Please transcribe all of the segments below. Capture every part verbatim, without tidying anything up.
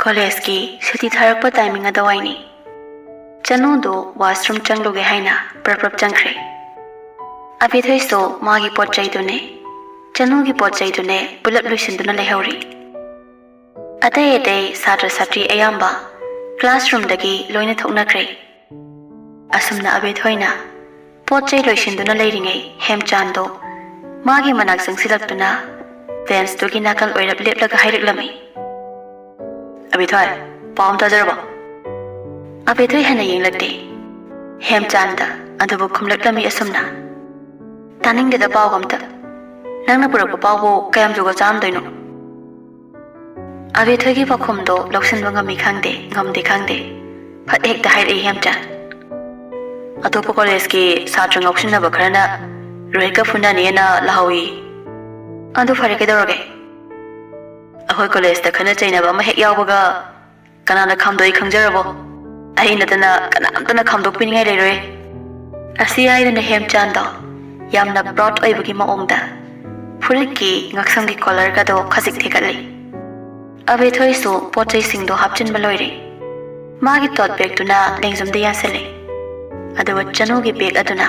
ꯀꯣꯂꯦꯖꯀꯤ ꯁꯨꯇꯤ ꯊꯥꯔꯛꯄ ꯇꯥꯏꯃꯤꯡ ꯑꯗꯨꯋꯥꯏꯅꯤ꯫ ꯆꯅꯨꯗꯨ ꯋꯥꯁꯔꯨꯝ ꯆꯪꯂꯨꯒꯦ ꯍꯥꯏꯅ ꯄ꯭ꯔꯞ ꯄ꯭ꯔꯞ ꯆꯪꯈ꯭ꯔꯦ꯫ ꯑꯕꯦꯊꯣꯏꯁꯨ ꯃꯥꯒꯤ ꯄꯣꯠ ꯆꯩꯗꯨꯅꯦ, ꯆꯅꯨꯒꯤ ꯄꯣꯠ ꯆꯩꯗꯨꯅꯦ ꯄꯨꯂꯞ ꯂꯣꯏꯁꯤꯟꯗꯨꯅ ꯂꯩꯍꯧꯔꯤ꯫ ꯑꯇꯩ ꯑꯇꯩ ꯁꯥꯇ꯭ꯔ ꯁꯥꯇ꯭ꯔꯤ ꯑꯌꯥꯝꯕ ꯀ꯭ꯂꯥꯁꯔꯨꯝꯗꯒꯤ ꯂꯣꯏꯅ ꯊꯣꯛꯅꯈ꯭ꯔꯦ꯫ ꯑꯁꯨꯝꯅ ꯑꯕꯦꯊꯣꯏꯅ ꯄꯣꯠ ꯆꯩ ꯂꯣꯏꯁꯤꯟꯗꯨꯅ ꯂꯩꯔꯤꯉꯩ ꯍꯦꯝꯆꯥꯟꯗꯣ ꯃꯥꯒꯤ ꯃꯅꯥꯛ ꯆꯪꯁꯤꯜꯂꯛꯇꯨꯅ ꯕꯦꯟꯁꯇꯨꯒꯤ ꯅꯥꯀꯜ ꯑꯣꯏꯔꯞ ꯂꯦꯞꯂꯒ ꯍꯥꯏꯔꯛꯂꯝꯃꯤ꯫ "ꯑꯕꯦꯊꯣꯏ, ꯄꯥꯎ ꯑꯃ ꯇꯥꯖꯔꯕꯣ?" ꯑꯕꯦꯊꯣꯏ ꯍꯟꯅ ꯌꯦꯡꯂꯛꯇꯦ ꯍꯦꯝꯆꯥꯟꯗ, ꯑꯗꯨꯕꯨ ꯈꯨꯝꯂꯛꯂꯝꯃꯤ ꯑꯁꯨꯝꯅ, "ꯇꯥꯅꯤꯡꯗꯦꯗ ꯄꯥꯎ ꯑꯝꯇ꯫ ꯅꯪꯅ ꯄꯨꯔꯛꯄ ꯄꯥꯎꯕꯨ ꯀꯌꯥꯝ ꯖꯨꯒꯣꯠ ꯆꯥꯔꯝꯗꯣꯏꯅꯣ?" ꯑꯕꯦꯊꯣꯏꯒꯤ ꯄꯥꯎꯈꯨꯝꯗꯣ ꯂꯧꯁꯤꯟꯕ ꯉꯝꯃꯤ ꯈꯪꯗꯦ, ꯉꯝꯗꯦ ꯈꯪꯗꯦ, ꯐꯠ ꯍꯦꯛꯇ ꯍꯥꯏꯔꯛꯏ ꯍꯦꯝꯆꯥꯟ꯫ "ꯑꯇꯣꯞꯄ ꯀꯣꯂꯦꯖꯀꯤ ꯁꯥꯇ꯭ꯔ ꯉꯥꯎꯁꯤꯟꯅꯕ ꯈꯔꯅ ꯔꯣꯍꯤꯠꯀ ꯐꯨꯅꯅꯤꯅ ꯂꯥꯍꯧꯏ꯫" "ꯑꯗꯨ ꯐꯔꯦ, ꯀꯩꯗꯧꯔꯒꯦ? ꯑꯩꯈꯣꯏ ꯀꯣꯂꯦꯖꯇ ꯈꯠꯅ ꯆꯩꯅꯕ ꯑꯃ ꯍꯦꯛ ꯌꯥꯎꯕꯒ ꯀꯅꯥꯅ ꯈꯥꯝꯗꯣꯛꯏ ꯈꯪꯖꯔꯕꯣ? ꯑꯩ ꯅꯠꯇꯅ ꯀꯅꯥꯝꯇꯅ ꯈꯥꯝꯗꯣꯛꯄꯤꯅꯤꯡꯉꯥꯏ ꯂꯩꯔꯣꯏ꯫" ꯑꯁꯤ ꯍꯥꯏꯗꯨꯅ ꯍꯦꯝꯆꯥꯟꯗꯣ ꯌꯥꯝꯅ ꯄ꯭ꯔꯥꯎꯗ ꯑꯣꯏꯕꯒꯤ ꯃꯑꯣꯡꯗ ꯐꯨꯔꯤꯠꯀꯤ ꯉꯛꯁꯝꯒꯤ ꯀꯣꯂꯔꯒꯗꯣ ꯈꯖꯤꯛ ꯊꯦꯛꯀꯠꯂꯤ꯫ ꯑꯕꯦꯊꯣꯏꯁꯨ ꯄꯣꯠ ꯆꯩꯁꯤꯡꯗꯣ ꯍꯥꯞꯆꯤꯟꯕ ꯂꯣꯏꯔꯦ꯫ ꯃꯥꯒꯤ ꯇꯣꯠ ꯕꯦꯒꯇꯨꯅ ꯂꯦꯡꯖꯨꯝꯗ ꯌꯥꯟꯁꯤꯜꯂꯦ꯫ ꯑꯗꯨꯒ ꯆꯅꯨꯒꯤ ꯕꯦꯒ ꯑꯗꯨꯅ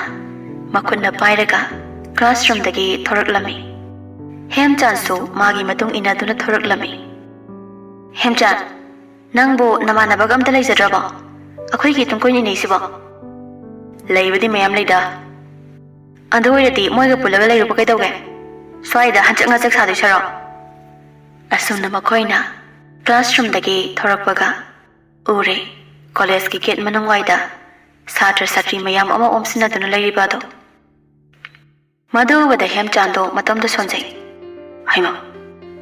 ꯃꯈꯨꯠꯅ ꯄꯥꯏꯔꯒ ꯀ꯭ꯂꯥꯁꯔꯨꯝꯗꯒꯤ ꯊꯣꯔꯛꯂꯝꯃꯤ꯫ ꯍꯦꯝꯆꯥꯟꯁꯨ ꯃꯥꯒꯤ ꯃꯇꯨꯡ ꯏꯟꯅꯗꯨꯅ ꯊꯣꯔꯛꯂꯝꯃꯤ꯫ "ꯍꯦꯝꯆꯥꯟ, ꯅꯪꯕꯨ ꯅꯃꯥꯟꯅꯕꯒ ꯑꯝꯇ ꯂꯩꯖꯗ꯭ꯔꯕꯣ? ꯑꯩꯈꯣꯏꯒꯤ ꯇꯨꯡ ꯀꯣꯏꯅ ꯏꯅꯩꯁꯤꯕꯣ?" "ꯂꯩꯕꯗꯤ ꯃꯌꯥꯝ ꯂꯩꯗ꯫ ꯑꯗꯨ ꯑꯣꯏꯔꯗꯤ ꯃꯣꯏꯒ ꯄꯨꯜꯂꯒ ꯂꯩꯔꯨꯕ ꯀꯩꯗꯧꯒꯦ? ꯁ꯭ꯋꯥꯏꯗ ꯍꯟꯆꯛ ꯉꯆꯛ ꯁꯥꯗꯣꯏ ꯁꯔꯨꯛ꯫" ꯑꯁꯨꯝꯅ ꯃꯈꯣꯏꯅ ꯀ꯭ꯂꯥꯁꯔꯨꯝꯗꯒꯤ ꯊꯣꯔꯛꯄꯒ ꯎꯔꯦ, ꯀꯣꯂꯦꯖꯀꯤ ꯒꯦꯠ ꯃꯅꯨꯡꯋꯥꯏꯗ ꯁꯥꯇ꯭ꯔ ꯁꯥꯇ꯭ꯔꯤ ꯃꯌꯥꯝ ꯑꯃ ꯑꯣꯝꯁꯤꯟꯅꯗꯨꯅ ꯂꯩꯔꯤꯕ ꯑꯗꯣ꯫ ꯃꯗꯨ ꯎꯕꯗ ꯍꯦꯝꯆꯥꯟꯗꯣ ꯃꯇꯣꯝꯇ ꯁꯣꯟꯖꯩ꯫ "ꯍꯩꯃꯥ,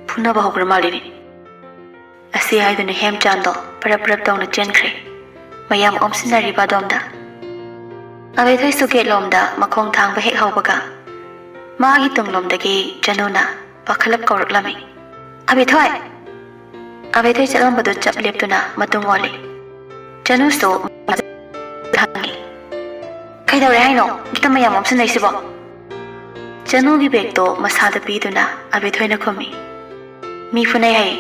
ꯐꯨꯅꯕ ꯍꯧꯈ꯭ꯔ ꯃꯥꯜꯂꯤꯅꯦ꯫" ꯑꯁꯤ ꯍꯥꯏꯗꯨꯅ ꯍꯦꯝꯆꯥꯟꯗꯣ ꯄꯔꯞ ꯄꯔꯞ ꯇꯧꯅ ꯆꯦꯟꯈ꯭ꯔꯦ, ꯃꯌꯥꯝ ꯑꯣꯝꯁꯤꯟꯅꯔꯤꯕ ꯑꯗꯣꯝꯗ꯫ ꯑꯕꯦꯊꯣꯏꯁꯨ ꯒꯦꯠꯂꯣꯝꯗ ꯃꯈꯣꯡ ꯊꯥꯡꯕ ꯍꯦꯛ ꯍꯧꯕꯒ ꯃꯥꯒꯤ ꯇꯨꯡꯂꯣꯝꯗꯒꯤ ꯆꯅꯨꯅ ꯄꯥꯈꯠꯂꯞ ꯀꯧꯔꯛꯂꯝꯃꯤ, "ꯑꯕꯦꯊꯣꯏ!" ꯑꯕꯦꯊꯣꯏ ꯆꯠꯂꯝꯕꯗꯨ ꯆꯞ ꯂꯦꯞꯇꯨꯅ ꯃꯇꯨꯡ ꯑꯣꯜꯂꯤ꯫ ꯆꯅꯨꯁꯨ ꯍꯪꯉꯤ, "ꯀꯩꯗꯧꯔꯦ ꯍꯥꯏꯅꯣ? ꯒꯦꯠꯇ ꯃꯌꯥꯝ ꯑꯣꯝꯁꯤꯟꯅꯩꯁꯤꯕꯣ?" ꯆꯅꯨꯒꯤ ꯕꯦꯒꯇꯣ ꯃꯁꯥꯗ ꯄꯤꯗꯨꯅ ꯑꯕꯦꯊꯣꯏꯅ ꯈꯨꯝꯃꯤ, "ꯃꯤ ꯐꯨꯅꯩ ꯍꯥꯏꯌꯦ꯫"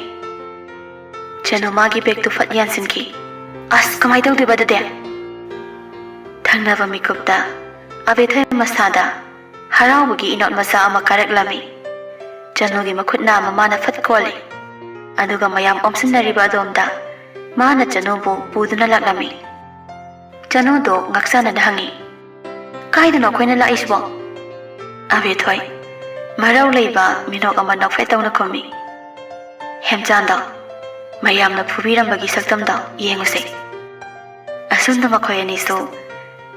ꯆꯅꯨ ꯃꯥꯒꯤ ꯕꯦꯒꯇꯨ ꯐꯠ ꯌꯥꯟꯁꯤꯟꯈꯤ꯫ "ꯑꯁ, ꯀꯃꯥꯏ ꯇꯧꯗꯣꯏꯕ ꯑꯗꯨꯗꯤ?" ꯊꯪꯅꯕ ꯃꯤꯀꯨꯞꯇ ꯑꯕꯦꯊꯣꯏ ꯃꯁꯥꯗ ꯍꯔꯥꯎꯕꯒꯤ ꯏꯅꯣꯠ ꯃꯆꯥ ꯑꯃ ꯀꯥꯔꯛꯂꯝꯃꯤ꯫ ꯆꯅꯨꯒꯤ ꯃꯈꯨꯠꯅ ꯃꯃꯥꯅ ꯐꯠ ꯀꯣꯜꯂꯤ꯫ ꯑꯗꯨꯒ ꯃꯌꯥꯝ ꯑꯣꯝꯁꯤꯟꯅꯔꯤꯕ ꯑꯗꯣꯝꯗ ꯃꯥꯅ ꯆꯅꯨꯕꯨ ꯄꯨꯗꯨꯅ ꯂꯥꯛꯂꯝꯃꯤ꯫ ꯆꯅꯨꯗꯣ ꯉꯥꯛꯆꯥꯅꯅ ꯍꯪꯉꯤ, "ꯀꯥꯏꯗꯅꯣ ꯑꯩꯈꯣꯏꯅ ꯂꯥꯛꯏꯁꯤꯕꯣ?" ꯑꯕꯦꯊꯣꯏ ꯃꯔꯧ ꯂꯩꯕ ꯃꯤꯅꯣꯛ ꯑꯃ ꯅꯣꯛꯐꯦꯠ ꯇꯧꯅ ꯈꯨꯝꯃꯤ꯫ ꯍꯦꯝꯆꯥꯟꯗꯣ ꯃꯌꯥꯝꯅ ꯐꯨꯕꯤꯔꯝꯕꯒꯤ ꯁꯛꯇꯝꯗꯣ ꯌꯦꯡꯉꯨꯁꯦ꯫ ꯑꯁꯨꯝꯅ ꯃꯈꯣꯏ ꯑꯅꯤꯁꯨ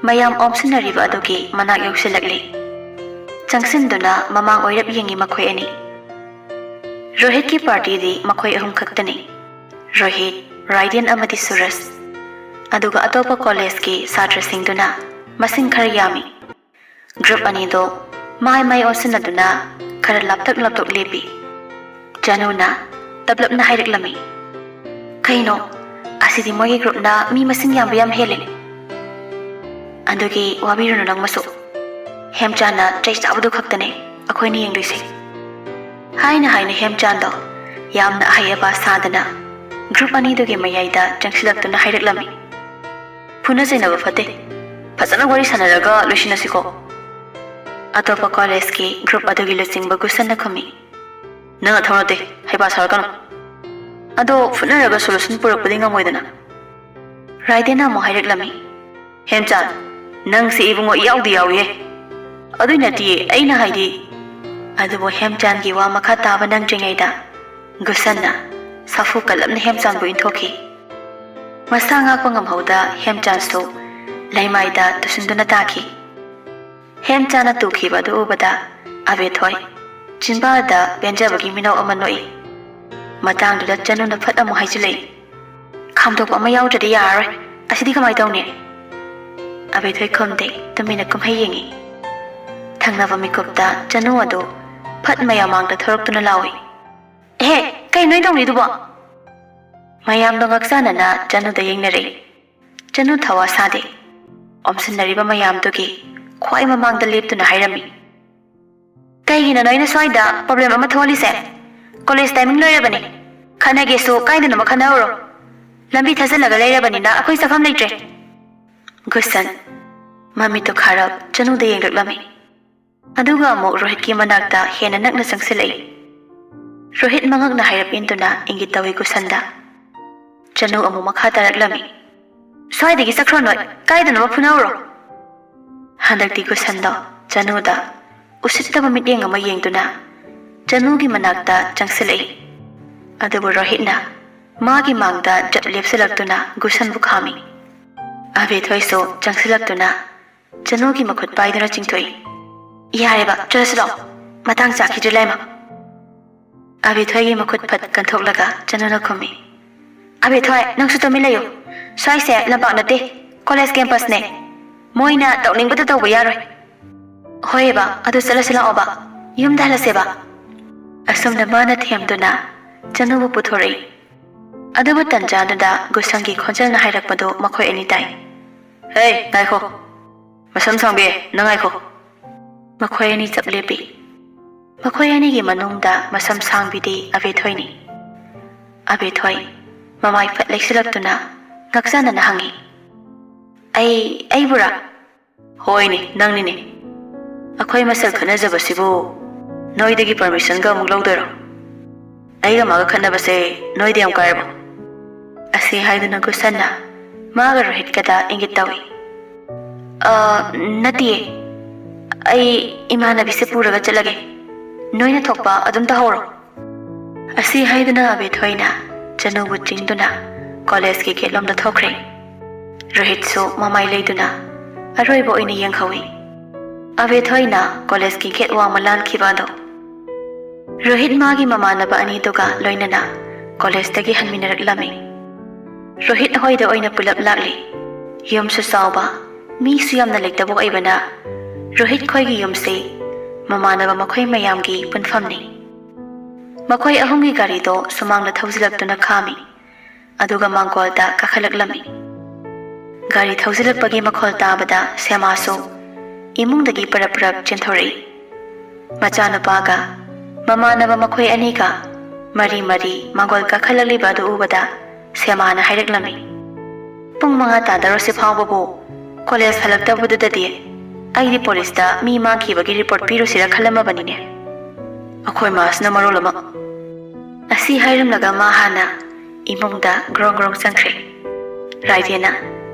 ꯃꯌꯥꯝ ꯑꯣꯝꯁꯤꯟꯅꯔꯤꯕ ꯑꯗꯨꯒꯤ ꯃꯅꯥꯛ ꯌꯧꯁꯤꯜꯂꯛꯂꯤ꯫ ꯆꯪꯁꯤꯟꯗꯨꯅ ꯃꯃꯥꯡ ꯑꯣꯏꯔꯞ ꯌꯦꯡꯉꯤ ꯃꯈꯣꯏ ꯑꯅꯤ꯫ ꯔꯣꯍꯤꯠꯀꯤ ꯄꯥꯔꯇꯤꯗꯤ ꯃꯈꯣꯏ ꯑꯍꯨꯝ ꯈꯛꯇꯅꯤ꯫ ꯔꯣꯍꯤꯠ, ꯔꯥꯏꯗꯦꯟ ꯑꯃꯗꯤ ꯁꯨꯔꯖ꯫ ꯑꯗꯨꯒ ꯑꯇꯣꯞꯄ ꯀꯣꯂꯦꯖꯀꯤ ꯁꯥꯇ꯭ꯔꯁꯤꯡꯗꯨꯅ ꯃꯁꯤꯡ ꯈꯔ ꯌꯥꯝꯃꯤ꯫ ꯒ꯭ꯔꯨꯞ ꯑꯅꯤꯗꯣ ꯃꯥꯏ ꯃꯥꯏ ꯑꯣꯟꯁꯤꯟꯅꯗꯨꯅ ꯈꯔ ꯂꯥꯞꯇꯛ ꯂꯥꯞꯇꯛ ꯂꯦꯞꯄꯤ꯫ ꯆꯅꯨꯅ ꯇꯞꯂꯞꯅ ꯍꯥꯏꯔꯛꯂꯝꯃꯤ, "ꯀꯩꯅꯣ, ꯑꯁꯤꯗꯤ ꯃꯣꯏꯒꯤ ꯒ꯭ꯔꯨꯞꯅ ꯃꯤ ꯃꯁꯤꯡ ꯌꯥꯝꯕ ꯌꯥꯝ ꯍꯦꯜꯂꯦ꯫ ꯑꯗꯨꯒꯤ ꯋꯥꯕꯤꯔꯨꯅꯨ ꯅꯪ ꯃꯁꯨ꯫ ꯍꯦꯝꯆꯥꯟꯅ ꯆꯩ ꯆꯥꯕꯗꯨ ꯈꯛꯇꯅꯦ ꯑꯩꯈꯣꯏꯅ ꯌꯦꯡꯗꯣꯏꯁꯦ"꯫ ꯍꯥꯏꯅ ꯍꯥꯏꯅ ꯍꯦꯝꯆꯥꯟꯗꯣ ꯌꯥꯝꯅ ꯑꯍꯩ ꯑꯕꯥ ꯁꯥꯗꯅ ꯒ꯭ꯔꯨꯞ ꯑꯅꯤꯗꯨꯒꯤ ꯃꯌꯥꯏꯗ ꯆꯪꯁꯤꯜꯂꯛꯇꯨꯅ ꯍꯥꯏꯔꯛꯂꯝꯃꯤ, "ꯐꯨꯅ ꯆꯩꯅꯕ ꯐꯠꯇꯦ꯫ ꯐꯖꯅ ꯋꯥꯔꯤ ꯁꯥꯟꯅꯔꯒ ꯂꯣꯏꯁꯤꯟꯅꯁꯤꯀꯣ"꯫ ꯑꯇꯣꯞꯄ ꯀꯣꯂꯦꯖꯀꯤ ꯒ꯭ꯔꯨꯞ ꯑꯗꯨꯒꯤ ꯂꯨꯆꯤꯡꯕ ꯒꯨꯁꯟꯅ ꯈꯨꯝꯃꯤ, "ꯅꯪ ꯅꯊꯧ ꯅꯠꯇꯦ, ꯍꯩꯄꯥ ꯁꯥꯔꯛꯀꯅꯨ꯫ ꯑꯗꯣ ꯐꯨꯠꯅꯔꯒ ꯁꯣꯂꯨꯁꯟ ꯄꯨꯔꯛꯄꯗꯤ ꯉꯝꯃꯣꯏꯗꯅ"꯫ ꯔꯥꯏꯗꯦꯟꯅ ꯑꯃꯨꯛ ꯍꯥꯏꯔꯛꯂꯝꯃꯤ, "ꯍꯦꯝꯆꯥꯟ, ꯅꯪꯁꯦ ꯏꯕꯨꯡꯉꯣ ꯏꯌꯥꯎꯗꯤ ꯌꯥꯎꯏꯍꯦ꯫ ꯑꯗꯨꯏ ꯅꯠꯇꯤꯌꯦ ꯑꯩꯅ ꯍꯥꯏꯗꯤ"꯫ ꯑꯗꯨꯕꯨ ꯍꯦꯝꯆꯥꯟꯒꯤ ꯋꯥ ꯃꯈꯥ ꯇꯥꯕ ꯅꯪꯗ꯭ꯔꯤꯉꯩꯗ ꯒꯨꯁꯟꯅ ꯁꯥꯐꯨ ꯀꯜꯂꯞꯅ ꯍꯦꯝꯆꯥꯟꯕꯨ ꯏꯟꯊꯣꯛꯈꯤ꯫ ꯃꯁꯥ ꯉꯥꯛꯄ ꯉꯝꯍꯧꯗ ꯍꯦꯝꯆꯥꯟꯁꯨ ꯂꯩꯃꯥꯏꯗ ꯇꯨꯁꯤꯟꯗꯨꯅ ꯇꯥꯈꯤ꯫ ꯍꯦꯝꯆꯥꯟꯅ ꯇꯨꯈꯤꯕ ꯑꯗꯨ ꯎꯕꯗ ꯑꯕꯦꯊꯣꯏ ꯆꯤꯟꯕꯥꯜꯗ ꯄꯦꯟꯖꯕꯒꯤ ꯃꯤꯅꯧ ꯑꯃ ꯅꯣꯛꯏ꯫ ꯃꯇꯥꯡꯗꯨꯗ ꯆꯅꯨꯅ ꯐꯠ ꯑꯃꯨꯛ ꯍꯥꯏꯖꯤꯜꯂꯛꯏ, "ꯈꯥꯝꯗꯣꯛꯄ ꯑꯃ ꯌꯥꯎꯗ꯭ꯔꯗꯤ ꯌꯥꯔꯔꯣꯏ꯫ ꯑꯁꯤꯗꯤ ꯀꯃꯥꯏ ꯇꯧꯅꯤ?" ꯑꯕꯦꯊꯣꯏ ꯈꯨꯝꯗꯦ, ꯇꯨꯃꯤꯟꯅ ꯀꯨꯝꯍꯩ ꯌꯦꯡꯉꯤ꯫ ꯊꯪꯅꯕ ꯃꯤꯀꯨꯞꯇ ꯆꯅꯨ ꯑꯗꯨ ꯐꯠ ꯃꯌꯥꯝ ꯃꯥꯡꯗ ꯊꯣꯔꯛꯇꯨꯅ ꯂꯥꯎꯏ, "ꯑꯦꯍꯦ, ꯀꯩ ꯅꯣꯏ ꯇꯧꯔꯤꯗꯨꯕꯣ?" ꯃꯌꯥꯝꯗꯣ ꯉꯛꯆꯥꯅꯅ ꯆꯅꯨꯗ ꯌꯦꯡꯅꯔꯛꯏ꯫ ꯆꯅꯨ ꯊꯋꯥ ꯁꯥꯗꯦ꯫ ꯑꯣꯝꯁꯤꯟꯅꯔꯤꯕ ꯃꯌꯥꯝꯗꯨꯒꯤ ꯈ꯭ꯋꯥꯏ ꯃꯃꯥꯡꯗ ꯂꯦꯞꯇꯨꯅ ꯍꯥꯏꯔꯝꯃꯤ, "ꯀꯩꯒꯤꯅꯣ ꯅꯣꯏꯅ ꯁ꯭ꯋꯥꯏꯗ ꯄ꯭ꯔꯣꯕ꯭ꯂꯦꯝ ꯑꯃ ꯊꯣꯛꯍꯜꯂꯤꯁꯦ? College timing ꯂꯣꯏꯔꯕꯅꯤ꯫ ꯈꯠꯅꯒꯦꯁꯨ ꯀꯥꯏꯗꯅꯣꯃ ꯈꯠꯅꯍꯧꯔꯣ꯫ ꯂꯝꯕꯤ ꯊꯠꯆꯜꯂꯒ ꯂꯩꯔꯕꯅꯤꯅ ꯑꯩꯈꯣꯏ ꯆꯠꯐꯝ ꯂꯩꯇ꯭ꯔꯦ꯫ ꯒꯨꯁꯟ ꯃꯃꯤꯠꯇꯨ ꯈꯥꯔꯞ ꯆꯅꯨꯗ ꯌꯦꯡꯂꯛꯂꯝꯃꯤ꯫ ꯑꯗꯨꯒ ꯑꯃꯨꯛ ꯔꯣꯍꯤꯠꯀꯤ ꯃꯅꯥꯛꯇ ꯍꯦꯟꯅ ꯅꯛꯅ ꯆꯪꯁꯤꯜꯂꯛꯏ꯫ ꯔꯣꯍꯤꯠ ꯃꯉꯛꯅ ꯍꯥꯏꯔꯞ ꯏꯟꯗꯨꯅ ꯏꯪꯒꯤꯠ ꯇꯧꯏ ꯒꯨꯁꯟꯗ꯫ ꯆꯅꯨ ꯑꯃꯨꯛ ꯃꯈꯥ ꯇꯥꯔꯛꯂꯝꯃꯤ꯫ "ꯁ꯭ꯋꯥꯏꯗꯒꯤ ꯆꯠꯈ꯭ꯔꯣ ꯅꯣꯏ, ꯀꯥꯏꯗꯅꯣꯃ ꯐꯨꯅꯍꯧꯔꯣ꯫" ꯍꯟꯗꯛꯇꯤ ꯒꯨꯁꯟꯗꯣ ꯆꯅꯨꯗ ꯎꯁꯤꯠꯇꯕ ꯃꯤꯠꯌꯦꯡ ꯑꯃ ꯌꯦꯡꯗꯨꯅ ꯆꯅꯨꯒꯤ ꯃꯅꯥꯛꯇ ꯆꯪꯁꯤꯜꯂꯛꯏ꯫ ꯑꯗꯨꯕꯨ ꯔꯣꯍꯤꯠꯅ ꯃꯥꯒꯤ ꯃꯥꯡꯗ ꯖꯠ ꯂꯦꯞꯁꯤꯜꯂꯛꯇꯨꯅ ꯒꯨꯁꯟꯕꯨ ꯈꯥꯝꯃꯤ꯫ ꯑꯕꯦꯊꯣꯏꯁꯨ ꯆꯪꯁꯤꯜꯂꯛꯇꯨꯅ ꯆꯅꯨꯒꯤ ꯃꯈꯨꯠ ꯄꯥꯏꯗꯨꯅ ꯆꯤꯡꯊꯣꯛꯏ꯫ "ꯌꯥꯔꯦꯕ, ꯆꯠꯂꯁꯤ ꯂꯥꯛꯑꯣ꯫ ꯃꯇꯥꯡ ꯆꯥꯈꯤꯗ꯭ꯔꯦ ꯂꯥꯏꯃ꯫" ꯑꯕꯦꯊꯣꯏꯒꯤ ꯃꯈꯨꯠ ꯐꯠ ꯀꯟꯊꯣꯛꯂꯒ ꯆꯅꯨꯅ ꯈꯨꯝꯃꯤ꯫ "ꯑꯕꯦꯊꯣꯏ, ꯅꯪꯁꯨ ꯇꯨꯃꯤꯟ ꯂꯩꯌꯨ꯫ ꯁ꯭ꯋꯥꯏꯁꯦ ꯂꯝꯄꯥꯛ ꯅꯠꯇꯦ, ꯀꯣꯂꯦꯖ ꯀꯦꯝꯄꯁꯅꯦ꯫ ꯃꯣꯏꯅ ꯇꯧꯅꯤꯡꯕꯗ ꯇꯧꯕ ꯌꯥꯔꯣꯏ꯫" "ꯍꯣꯏ ꯕꯥ, ꯑꯗꯨ ꯆꯠꯂꯁꯤ ꯂꯥꯛꯑꯣꯕ꯫ ꯌꯨꯝꯗ ꯍꯜꯂꯁꯦꯕ꯫" ꯑꯁꯨꯝꯅ ꯃꯥꯅ ꯊꯦꯝꯗꯨꯅ ꯆꯅꯨꯕꯨ ꯄꯨꯊꯣꯔꯛꯏ꯫ ꯑꯗꯨꯕꯨ ꯇꯟꯖꯥꯗꯨꯗ ꯒꯨꯁꯟꯒꯤ ꯈꯣꯟꯖꯦꯜꯅ ꯍꯥꯏꯔꯛꯄꯗꯨ ꯃꯈꯣꯏ ꯑꯅꯤ ꯇꯥꯏ꯫ "ꯍꯦ, ꯉꯥꯏꯈꯣ꯫ ꯃꯁꯝ ꯁꯥꯡꯕꯤ, ꯅꯪ ꯉꯥꯏꯈꯣ꯫" ꯃꯈꯣꯏ ꯑꯅꯤ ꯆꯞ ꯂꯦꯞꯄꯤ꯫ ꯃꯈꯣꯏ ꯑꯅꯤꯒꯤ ꯃꯅꯨꯡꯗ ꯃꯁꯝ ꯁꯥꯡꯕꯤꯗꯤ ꯑꯕꯦꯊꯣꯏꯅꯤ꯫ ꯑꯕꯦꯊꯣꯏ ꯃꯃꯥꯏ ꯐꯠ ꯂꯩꯁꯤꯜꯂꯛꯇꯨꯅ ꯉꯛꯆꯥꯅꯅ ꯍꯪꯉꯤ, "ꯑꯩ, ꯑꯩꯕꯨꯔꯥ?" "ꯍꯣꯏꯅꯦ, ꯅꯪꯅꯤꯅꯦ꯫ ꯑꯩꯈꯣꯏ ꯃꯁꯦꯜ ꯈꯠꯅꯖꯕꯁꯤꯕꯨ ꯅꯣꯏꯗꯒꯤ ꯄꯔꯃꯤꯁꯟꯒ ꯑꯃꯨꯛ ꯂꯧꯗꯣꯏꯔꯣ? ꯑꯩꯒ ꯃꯥꯒ ꯈꯠꯅꯕꯁꯦ ꯅꯣꯏꯗ ꯌꯥꯝ ꯀꯥꯏꯔꯕꯣ?" ꯑꯁꯤ ꯍꯥꯏꯗꯨꯅ ꯒꯨꯁꯟꯅ ꯃꯥꯒ ꯔꯣꯍꯤꯠꯀꯗ ꯏꯪꯒꯤꯠ ꯇꯧꯏ꯫ "ꯑ, ꯅꯠꯇꯤꯌꯦ꯫ ꯑꯩ ꯏꯃꯥꯟꯅꯕꯤꯁꯦ ꯄꯨꯔꯒ ꯆꯠꯂꯒꯦ꯫ ꯅꯣꯏꯅ ꯊꯣꯛꯄ ꯑꯗꯨꯝ ꯇꯧꯍꯧꯔꯣ꯫" ꯑꯁꯤ ꯍꯥꯏꯗꯨꯅ ꯑꯕꯦꯊꯣꯏꯅ ꯆꯅꯨꯕꯨ ꯆꯤꯡꯗꯨꯅ ꯀꯣꯂꯦꯖꯀꯤ ꯒꯦꯠꯂꯣꯝꯗ ꯊꯣꯛꯈ꯭ꯔꯦ꯫ ꯔꯣꯍꯤꯠꯁꯨ ꯃꯃꯥꯏ ꯂꯩꯗꯨꯅ ꯑꯔꯣꯏꯕ ꯑꯣꯏꯅ ꯌꯦꯡꯍꯧꯏ꯫ ꯑꯕꯦꯊꯣꯏꯅ ꯀꯣꯂꯦꯖꯀꯤ ꯒꯦꯠ ꯋꯥꯡꯃ ꯂꯥꯟꯈꯤꯕ ꯑꯗꯣ ꯔꯣꯍꯤꯠ ꯃꯥꯒꯤ ꯃꯃꯥꯟꯅꯕ ꯑꯅꯤꯗꯨꯒ ꯂꯣꯏꯅꯅ ꯀꯣꯂꯦꯖꯇꯒꯤ ꯍꯟꯃꯤꯟꯅꯔꯛꯂꯝꯃꯤ꯫ ꯔꯣꯍꯤꯠ ꯍꯣꯏꯗ ꯑꯣꯏꯅ ꯄꯨꯂꯞ ꯂꯥꯛꯂꯤ꯫ ꯌꯨꯝꯁꯨ ꯆꯥꯎꯕ, ꯃꯤꯁꯨ ꯌꯥꯝꯅ ꯂꯩꯇꯕ ꯑꯣꯏꯕꯅ ꯔꯣꯍꯤꯠ ꯈꯣꯏꯒꯤ ꯌꯨꯝꯁꯤ ꯃꯃꯥꯟꯅꯕ ꯃꯈꯣꯏ ꯃꯌꯥꯝꯒꯤ ꯄꯨꯟꯐꯝꯅꯤ꯫ ꯃꯈꯣꯏ ꯑꯍꯨꯝꯒꯤ ꯒꯥꯔꯤꯗꯣ ꯁꯨꯃꯥꯡꯗ ꯊꯧꯖꯤꯜꯂꯛꯇꯨꯅ ꯈꯥꯝꯃꯤ꯫ ꯑꯗꯨꯒ ꯃꯥꯡꯒꯣꯜꯗ ꯀꯥꯈꯠꯂꯛꯂꯝꯃꯤ꯫ ꯒꯥꯔꯤ ꯊꯧꯖꯤꯜꯂꯛꯄꯒꯤ ꯃꯈꯣꯜ ꯇꯥꯕꯗ ꯁ꯭ꯌꯥꯃꯥꯁꯨ ꯏꯃꯨꯡꯗꯒꯤ ꯄꯔꯞ ꯄꯔꯞ ꯆꯦꯟꯊꯣꯔꯛꯏ꯫ ꯃꯆꯥꯅꯨꯄꯥꯒ ꯃꯃꯥꯟꯅꯕ ꯃꯈꯣꯏ ꯑꯅꯤꯒ ꯃꯔꯤ ꯃꯔꯤ ꯃꯥꯡꯒꯣꯜ ꯀꯥꯈꯠꯂꯛꯂꯤꯕ ꯑꯗꯨ ꯎꯕꯗ ꯁꯦꯃꯥꯅ ꯍꯥꯏꯔꯛꯂꯝꯃꯤ, "ꯄꯨꯡ ꯃꯉꯥ ꯇꯥꯗꯧꯔꯁꯤ ꯐꯥꯎꯕꯕꯨ ꯀꯣꯂꯦꯖ ꯍꯜꯂꯛꯇꯕꯗꯨꯗꯗꯤ ꯑꯩꯗꯤ ꯄꯨꯂꯤꯁꯇ ꯃꯤ ꯃꯥꯡꯈꯤꯕꯒꯤ ꯔꯤꯄꯣꯔꯠ ꯄꯤꯔꯨꯁꯤꯔ ꯈꯜꯂꯝꯃꯕꯅꯤꯅꯦ꯫ ꯑꯩꯈꯣꯏ ꯃꯥꯁꯤꯅ ꯃꯔꯣꯜ ꯑꯃ"꯫ ꯑꯁꯤ ꯍꯥꯏꯔꯝꯂꯒ ꯃꯥ ꯍꯥꯟꯅ ꯏꯃꯨꯡꯗ ꯒ꯭ꯔꯣꯡ ꯒ꯭ꯔꯣꯡ ꯆꯪꯈ꯭ꯔꯦ꯫ ꯔꯥꯏꯗꯦꯟꯅ,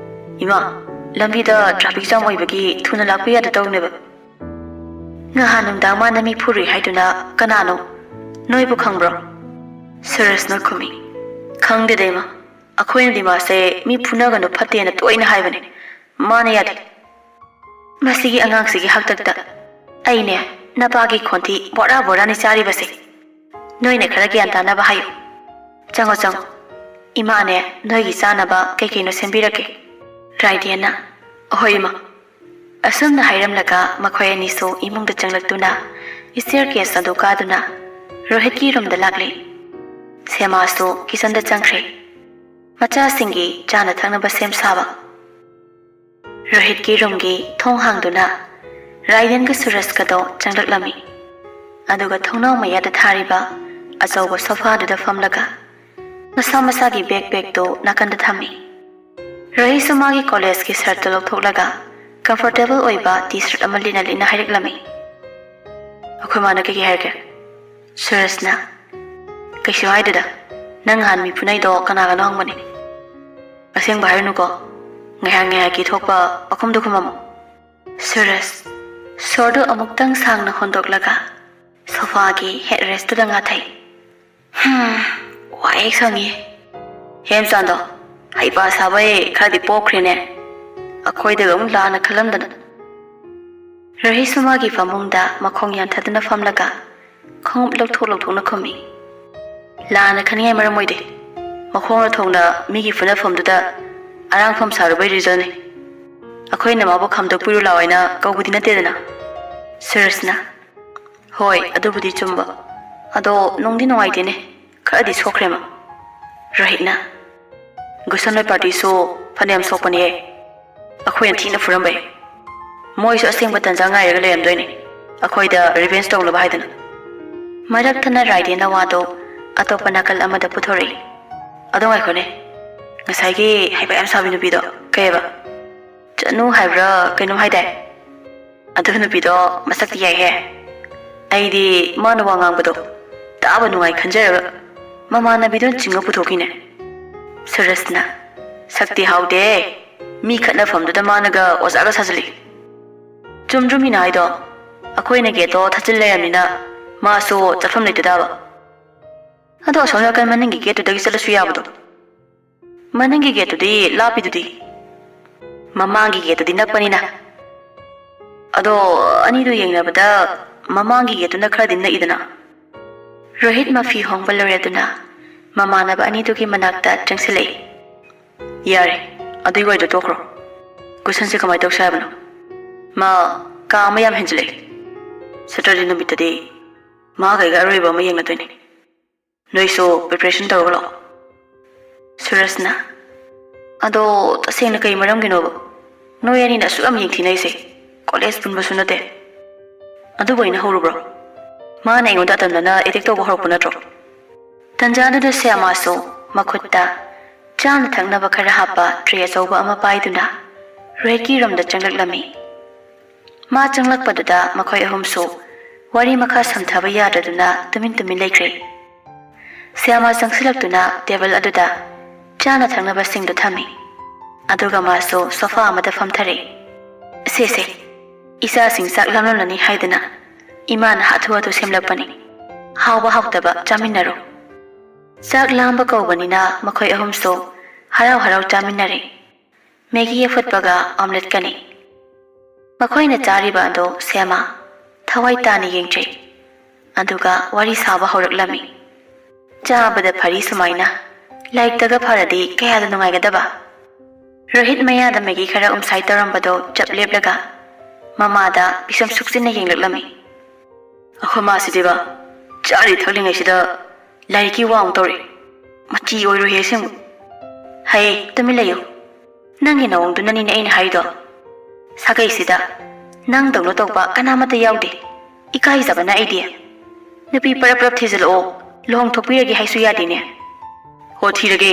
"ꯏꯃꯥ, ꯂꯝꯕꯤꯗ ꯇ꯭ꯔꯥꯐꯤꯛ ꯖꯥꯝ ꯑꯣꯏꯕꯒꯤ ꯊꯨꯅ ꯂꯥꯛꯄ ꯌꯥꯗ ꯇꯧꯅꯦꯕ"꯫ "ꯉꯍꯥꯟ ꯅꯨꯡꯗꯥꯡ ꯃꯥꯅ ꯃꯤ ꯐꯨꯔꯨꯏ ꯍꯥꯏꯗꯨꯅ ꯀꯅꯥꯅꯣ? ꯅꯣꯏꯕꯨ ꯈꯪꯕ꯭ꯔꯣ?" ꯁꯨꯔꯖꯅ ꯈꯨꯝꯃꯤ, "ꯈꯪꯗꯦꯗ ꯏꯃꯥ, ꯑꯩꯈꯣꯏꯅꯗꯤ ꯃꯥꯁꯦ ꯃꯤ ꯐꯨꯅꯒꯅꯨ ꯐꯠꯇꯦꯅ ꯇꯣꯏꯅ ꯍꯥꯏꯕꯅꯦ, ꯃꯥꯅ ꯌꯥꯗꯦ꯫ ꯃꯁꯤꯒꯤ ꯑꯉꯥꯡꯁꯤꯒꯤ ꯍꯥꯛꯇꯛꯇ ꯑꯩꯅꯦ ꯅꯄꯥꯒꯤ ꯈꯣꯟꯊꯤ ꯕꯣꯔꯥ ꯕꯣꯔꯥꯅꯤ ꯆꯥꯔꯤꯕꯁꯦ꯫ ꯅꯣꯏꯅ ꯈꯔ ꯒ꯭ꯌꯥꯟ ꯇꯥꯅꯕ ꯍꯥꯏꯌꯨ꯫ ꯆꯪꯉꯣ, ꯆꯪꯉꯣ꯫ ꯏꯃꯥꯅꯦ ꯅꯣꯏꯒꯤ ꯆꯥꯅꯕ ꯀꯩ ꯀꯩꯅꯣ ꯁꯦꯝꯕꯤꯔꯛꯀꯦ"꯫ ꯔꯥꯏꯗꯦꯟꯅ, "ꯑꯍꯣꯏ ꯏꯃꯥ"꯫ ꯑꯁꯨꯝꯅ ꯍꯥꯏꯔꯝꯂꯒ ꯃꯈꯣꯏ ꯑꯅꯤꯁꯨ ꯏꯃꯨꯡꯗ ꯆꯪꯂꯛꯇꯨꯅ staircase ꯑꯗꯨ ꯀꯥꯗꯨꯅ ꯔꯣꯍꯤꯠꯀꯤ ꯔꯨꯝꯗ ꯂꯥꯛꯂꯤ꯫ ꯁꯦꯃꯥꯁꯨ ꯀꯤꯆꯟꯗ ꯆꯪꯈ꯭ꯔꯦ꯫ ꯃꯆꯥꯁꯤꯡꯒꯤ ꯆꯥꯅ ꯊꯛꯅꯕ ꯁꯦꯝ ꯁꯥꯕ꯫ ꯔꯣꯍꯤꯠꯀꯤ ꯔꯨꯝꯒꯤ ꯊꯣꯡ ꯍꯥꯡꯗꯨꯅ ꯔꯥꯏꯗꯦꯟꯒ ꯁꯨꯔꯖꯀꯗꯣ ꯆꯪꯂꯛꯂꯝꯃꯤ꯫ ꯑꯗꯨꯒ ꯊꯣꯡꯅꯥꯎ ꯃꯌꯥꯗ ꯊꯥꯔꯤꯕ ꯑꯆꯧꯕ ꯁꯣꯐꯥꯗꯨꯗ ꯐꯝꯂꯒ ꯃꯁꯥ ꯃꯁꯥꯒꯤ ꯕꯦꯛ ꯕꯦꯛꯇꯨ ꯅꯥꯀꯟꯗ ꯊꯝꯃꯤ꯫ ꯔꯣꯍꯤꯠꯁꯨ ꯃꯥꯒꯤ ꯀꯣꯂꯦꯖꯀꯤ ꯁꯔꯠꯇꯨ ꯂꯧꯊꯣꯛꯂꯒ ꯀꯝꯐꯣꯔꯇꯦꯕꯜ ꯑꯣꯏꯕ ꯇꯤ ꯁꯔꯠ ꯑꯃ ꯂꯤꯠꯅ ꯂꯤꯠꯅ ꯍꯥꯏꯔꯛꯂꯝꯃꯤ꯫ "ꯑꯩꯈꯣꯏ ꯃꯥꯅ ꯀꯩꯀꯩ ꯍꯥꯏꯔꯛꯀꯦ?" ꯁꯨꯔꯖꯅ, "ꯀꯩꯁꯨ ꯍꯥꯏꯗꯦꯗ, ꯅꯪ ꯅꯍꯥꯟ ꯃꯤ ꯐꯨꯅꯩꯗꯣ ꯀꯅꯥꯒꯅꯣ ꯍꯪꯕꯅꯦ꯫ ꯑꯁꯦꯡꯕ ꯍꯥꯏꯔꯨꯅꯨꯀꯣ, ꯉꯥꯏꯍꯥꯛ ꯉꯥꯏꯍꯥꯛꯀꯤ ꯊꯣꯛꯄ ꯄꯥꯈꯨꯝꯗ ꯈꯨꯝꯃꯝꯃꯣ"꯫ ꯁꯨꯔꯖ ꯁꯣꯔꯗꯨ ꯑꯃꯨꯛꯇꯪ ꯁꯥꯡꯅ ꯍꯣꯟꯗꯣꯛꯂꯒ ꯁꯣꯐꯥꯒꯤ ꯍꯦꯗ ꯔꯦꯁꯇꯨꯗ ꯉꯥꯊꯩ꯫ "ꯍꯝ, ꯋꯥ ꯍꯦꯛ ꯁꯪꯉꯤ꯫ ꯍꯦꯝꯆꯥꯟꯗꯣ, ꯍꯩꯄꯥ ꯁꯥꯕꯩ ꯈꯔꯗꯤ ꯄꯣꯛꯈ꯭ꯔꯦꯅꯦ꯫ ꯑꯩꯈꯣꯏꯗꯒ ꯑꯃꯨꯛ ꯂꯥꯟꯅ ꯈꯜꯂꯝꯗꯅ"꯫ ꯔꯣꯍꯤꯠꯁꯨ ꯃꯥꯒꯤ ꯐꯃꯨꯡꯗ ꯃꯈꯣꯡ ꯌꯥꯟꯊꯗꯨꯅ ꯐꯝꯂꯒ ꯈꯣꯡꯎꯞ ꯂꯧꯊꯣꯛ ꯂꯧꯊꯣꯛꯅ ꯈꯨꯝꯃꯤ꯫ "ꯂꯥꯟꯅ ꯈꯟꯅꯤꯡꯉꯥꯏ ꯃꯔꯝ ꯑꯣꯏꯗꯦ꯫ ꯃꯈꯣꯡꯅ ꯊꯣꯡꯅ ꯃꯤꯒꯤ ꯐꯨꯅꯐꯝꯗꯨꯗ ꯑꯔꯥꯡꯐꯝ ꯁꯥꯔꯨꯕꯩ ꯔꯤꯖꯜꯅꯤ꯫ ꯑꯩꯈꯣꯏꯅ ꯃꯥꯕꯨ ꯈꯥꯝꯗꯣꯛꯄꯤꯔꯨ ꯂꯥꯎ ꯍꯥꯏꯅ ꯀꯧꯕꯗꯤ ꯅꯠꯇꯦꯗꯅ"꯫ ꯁꯨꯔꯖꯅ, "ꯍꯣꯏ, ꯑꯗꯨꯕꯨꯗꯤ ꯆꯨꯝꯕ꯫ ꯑꯗꯣ ꯅꯨꯡꯗꯤ ꯅꯨꯡꯉꯥꯏꯇꯦꯅꯦ꯫ ꯈꯔꯗꯤ ꯁꯣꯛꯈ꯭ꯔꯦ ꯃꯥ"꯫ ꯔꯣꯍꯤꯠꯅ, "ꯒꯨꯁꯟ ꯍꯣꯏ ꯄꯥꯔꯇꯤꯁꯨ ꯐꯅꯌꯥꯝ ꯁꯣꯛꯄꯅꯦꯍꯦ꯫ ꯑꯩꯈꯣꯏꯅ ꯊꯤꯅ ꯐꯨꯔꯝꯕꯩ꯫ ꯃꯣꯏꯁꯨ ꯑꯁꯦꯡꯕ ꯇꯟꯖꯥ ꯉꯥꯏꯔꯒ ꯂꯩꯔꯝꯗꯣꯏꯅꯦ, ꯑꯩꯈꯣꯏꯗ ꯔꯤꯚꯦꯟꯖ ꯇꯧꯅꯕ ꯍꯥꯏꯗꯅ"꯫ ꯃꯔꯛ ꯊꯠꯅ ꯔꯥꯏꯗꯦꯟꯅ ꯋꯥꯗꯣ ꯑꯇꯣꯞꯄ ꯅꯥꯀꯜ ꯑꯃꯗ ꯄꯨꯊꯣꯔꯛꯏ꯫ "ꯑꯗꯣ ꯉꯥꯏꯈꯣꯅꯦ, ꯉꯁꯥꯏꯒꯤ ꯍꯩꯄꯥ ꯌꯥꯝ ꯁꯥꯕꯤ ꯅꯨꯄꯤꯗꯣ ꯀꯩꯑꯕ? ꯆꯅꯨ ꯍꯥꯏꯕ꯭ꯔꯥ ꯀꯩꯅꯣꯝ ꯍꯥꯏꯗꯥꯏ? ꯑꯗꯨ ꯅꯨꯄꯤꯗꯣ ꯃꯁꯛꯇꯤ ꯌꯥꯏꯍꯦ꯫ ꯑꯩꯗꯤ ꯃꯥꯅ ꯋꯥ ꯉꯥꯡꯕꯗꯣ ꯇꯥꯕ ꯅꯨꯡꯉꯥꯏ ꯈꯟꯖꯔꯒ ꯃꯃꯥꯟꯅꯕꯤꯗꯣ ꯆꯤꯡꯉ ꯄꯨꯊꯣꯛꯈꯤꯅꯦ꯫" ꯁꯨꯔꯖꯅ, "ꯁꯛꯇꯤ ꯍꯥꯎꯗꯦ, ꯃꯤ ꯈꯠꯅꯐꯝꯗꯨꯗ ꯃꯥꯅꯒ ꯑꯣꯖꯥꯒ ꯁꯥꯖꯜꯂꯤ꯫" "ꯆꯨꯝꯗ꯭ꯔꯣ ꯃꯤꯅ ꯍꯥꯏꯗꯣ? ꯑꯩꯈꯣꯏꯅ ꯒꯦꯠꯇꯣ ꯊꯥꯖꯤꯜ ꯂꯩꯔꯝꯅꯤꯅ ꯃꯥꯁꯨ ꯆꯠꯐꯝ ꯂꯩꯇ ꯇꯥꯕ꯫ ꯑꯗꯣ ꯑꯁꯣꯝ ꯅꯥꯀꯟ ꯃꯅꯤꯡꯒꯤ ꯒꯦꯠꯇꯨꯗꯒꯤ ꯆꯠꯂꯁꯨ ꯌꯥꯕꯗꯣ꯫ ꯃꯅꯤꯡꯒꯤ ꯒꯦꯠꯇꯨꯗꯤ ꯂꯥꯞꯄꯤꯗꯨꯗꯤ꯫ ꯃꯃꯥꯡꯒꯤ ꯒꯦꯠꯇꯨꯗꯤ ꯅꯛꯄꯅꯤꯅ꯫ ꯑꯗꯣ ꯑꯅꯤꯗꯨ ꯌꯦꯡꯅꯕꯗ ꯃꯃꯥꯡꯒꯤ ꯒꯦꯠꯇꯨꯅ ꯈꯔꯗꯤ ꯅꯛꯏꯗꯅ꯫" ꯔꯣꯍꯤꯠ ꯃꯐꯤ ꯍꯣꯡꯕ ꯂꯣꯏꯔꯗꯨꯅ ꯃꯃꯥꯟꯅꯕ ꯑꯅꯤꯗꯨꯒꯤ ꯃꯅꯥꯛꯇ ꯆꯪꯁꯤꯜꯂꯛꯏ꯫ "ꯌꯥꯔꯦ, ꯑꯗꯨꯏ ꯋꯥꯔꯤꯗꯣ ꯇꯣꯛꯈ꯭ꯔꯣ꯫ ꯀꯨꯁꯟꯁꯦ ꯀꯃꯥꯏꯅ ꯇꯧꯁꯦ ꯍꯥꯏꯕꯅꯣ? ꯃꯥ ꯀꯥ ꯑꯃ ꯌꯥꯝ ꯍꯦꯟꯖꯤꯜꯂꯛꯑꯦ꯫ ꯁꯇꯔꯗꯦ ꯅꯨꯃꯤꯠꯇꯗꯤ ꯃꯥꯒ ꯑꯩꯒ ꯑꯔꯣꯏꯕ ꯑꯃ ꯌꯦꯡꯅꯗꯣꯏꯅꯦ꯫ ꯅꯣꯏꯁꯨ ꯄ꯭ꯔꯤꯄꯦꯔꯦꯁꯟ ꯇꯧꯔꯒ ꯂꯥꯛꯑꯣ꯫" ꯁꯨꯔꯖꯅ, "ꯑꯗꯣ ꯇꯁꯦꯡꯅ ꯀꯩ ꯃꯔꯝꯒꯤꯅꯣꯕ ꯅꯣꯏ ꯑꯅꯤꯅ ꯑꯁꯨꯛ ꯌꯥꯝ ꯌꯦꯡꯊꯤꯅꯩꯁꯦ? ꯀꯣꯂꯦꯖ ꯄꯨꯟꯕꯁꯨ ꯅꯠꯇꯦ꯫" "ꯑꯗꯨꯕꯨ ꯑꯩꯅ ꯍꯧꯔꯨꯕ꯭ꯔꯣ? ꯃꯥꯅ ꯑꯩꯉꯣꯟꯗ ꯑꯇꯝꯅꯅ ꯑꯦꯇꯦꯛ ꯇꯧꯕ ꯍꯧꯔꯛꯄ ꯅꯠꯇ꯭ꯔꯣ?" ꯇꯟꯖꯥꯗꯨꯗ ꯁ꯭ꯌꯥꯃꯥꯁꯨ ꯃꯈꯨꯠꯇ ꯆꯥꯅ ꯊꯛꯅꯕ ꯈꯔ ꯍꯥꯞꯄ ꯇ꯭ꯔꯦ ꯑꯆꯧꯕ ꯑꯃ ꯄꯥꯏꯗꯨꯅ ꯔꯣꯍꯤꯠꯀꯤ ꯔꯨꯝꯗ ꯆꯪꯂꯛꯂꯝꯃꯤ꯫ ꯃꯥ ꯆꯪꯂꯛꯄꯗꯨꯗ ꯃꯈꯣꯏ ꯑꯍꯨꯝꯁꯨ ꯋꯥꯔꯤ ꯃꯈꯥ ꯁꯝꯊꯕ ꯌꯥꯗꯗꯨꯅ ꯇꯨꯃꯤꯟ ꯇꯨꯃꯤꯟ ꯂꯩꯈ꯭ꯔꯦ꯫ ꯁ꯭ꯌꯥꯃꯥ ꯆꯪꯁꯤꯜꯂꯛꯇꯨꯅ ꯇꯦꯕꯜ ꯑꯗꯨꯗ ꯆꯥꯅ ꯊꯛꯅꯕꯁꯤꯡꯗꯨ ꯊꯝꯃꯤ꯫ ꯑꯗꯨꯒ ꯃꯥꯁꯨ ꯁꯣꯐꯥ ꯑꯃꯗ ꯐꯝꯊꯔꯦ꯫ "ꯁꯦ, ꯁꯦ, ꯏꯆꯥꯁꯤꯡ ꯆꯥꯛ ꯂꯥꯝꯂꯝꯂꯅꯤ ꯍꯥꯏꯗꯅ ꯏꯃꯥꯅ ꯍꯥꯊꯨ ꯍꯥꯊꯨ ꯁꯦꯝꯂꯛꯄꯅꯤ꯫ ꯍꯥꯎꯕ ꯍꯥꯎꯇꯕ ꯆꯥꯃꯤꯟꯅꯔꯣ꯫" ꯆꯥꯛ ꯂꯥꯝꯕ ꯀꯧꯕꯅꯤꯅ ꯃꯈꯣꯏ ꯑꯍꯨꯝꯁꯨ ꯍꯔꯥꯎ ꯍꯔꯥꯎ ꯆꯥꯃꯤꯟꯅꯔꯦ꯫ ꯃꯦꯒꯤ ꯑꯐꯨꯠꯄꯒ ꯑꯣꯝꯂꯦꯠꯀꯅꯤ꯫ ꯃꯈꯣꯏꯅ ꯆꯥꯔꯤꯕ ꯑꯗꯨ ꯁ꯭ꯌꯥꯃꯥ ꯊꯋꯥꯏ ꯇꯥꯅ ꯌꯦꯡꯖꯩ꯫ ꯑꯗꯨꯒ ꯋꯥꯔꯤ ꯁꯥꯕ ꯍꯧꯔꯛꯂꯝꯃꯤ꯫ ꯆꯥꯕꯗ ꯐꯔꯤ ꯁꯨꯃꯥꯏꯅ ꯂꯥꯏꯔꯤꯛꯇꯒ ꯐꯔꯗꯤ ꯀꯌꯥꯗ ꯅꯨꯡꯉꯥꯏꯒꯗꯕ꯫ ꯔꯣꯍꯤꯠ ꯃꯌꯥꯗ ꯃꯦꯒꯤ ꯈꯔ ꯎꯝꯁꯥꯏ ꯇꯧꯔꯝꯕꯗꯣ ꯆꯞ ꯂꯦꯞꯂꯒ ꯃꯃꯥꯗ ꯄꯤꯁꯨꯝ ꯁꯨꯛꯆꯤꯟꯅ ꯌꯦꯡꯂꯛꯂꯝꯃꯤ꯫ "ꯑꯩꯈꯣꯏ ꯃꯥꯁꯤꯗꯤꯕ ꯆꯥꯔꯤ ꯊꯛꯂꯤꯉꯩꯁꯤꯗ ꯂꯥꯏꯔꯤꯛꯀꯤ ꯋꯥ ꯑꯃꯨꯛ ꯇꯧꯔꯤ꯫ ꯃꯆꯤ ꯑꯣꯏꯔꯣꯏꯍꯦ ꯑꯁꯦꯡꯕ꯫" "ꯍꯩ, ꯇꯨꯃꯤꯟ ꯂꯩꯌꯨ꯫ ꯅꯪꯒꯤ ꯅꯑꯣꯡꯗꯨꯅꯅꯤꯅꯦ ꯑꯩꯅ ꯍꯥꯏꯔꯤꯗꯣ꯫ ꯁꯥꯒꯩꯁꯤꯗ ꯅꯪꯗꯧꯅ ꯇꯧꯕ ꯀꯅꯥꯃꯠꯇ ꯌꯥꯎꯗꯦ꯫ ꯏꯀꯥꯏꯖꯕꯅ ꯑꯩꯗꯤ꯫ ꯅꯨꯄꯤ ꯄꯔꯞ ꯄꯔꯞ ꯊꯤꯖꯤꯜꯂꯛꯑꯣ꯫ ꯂꯨꯍꯣꯡꯊꯣꯛꯄꯤꯔꯒꯦ ꯍꯥꯏꯁꯨ ꯌꯥꯗꯦꯅꯦ꯫ ꯍꯣ, ꯊꯤꯔꯒꯦ꯫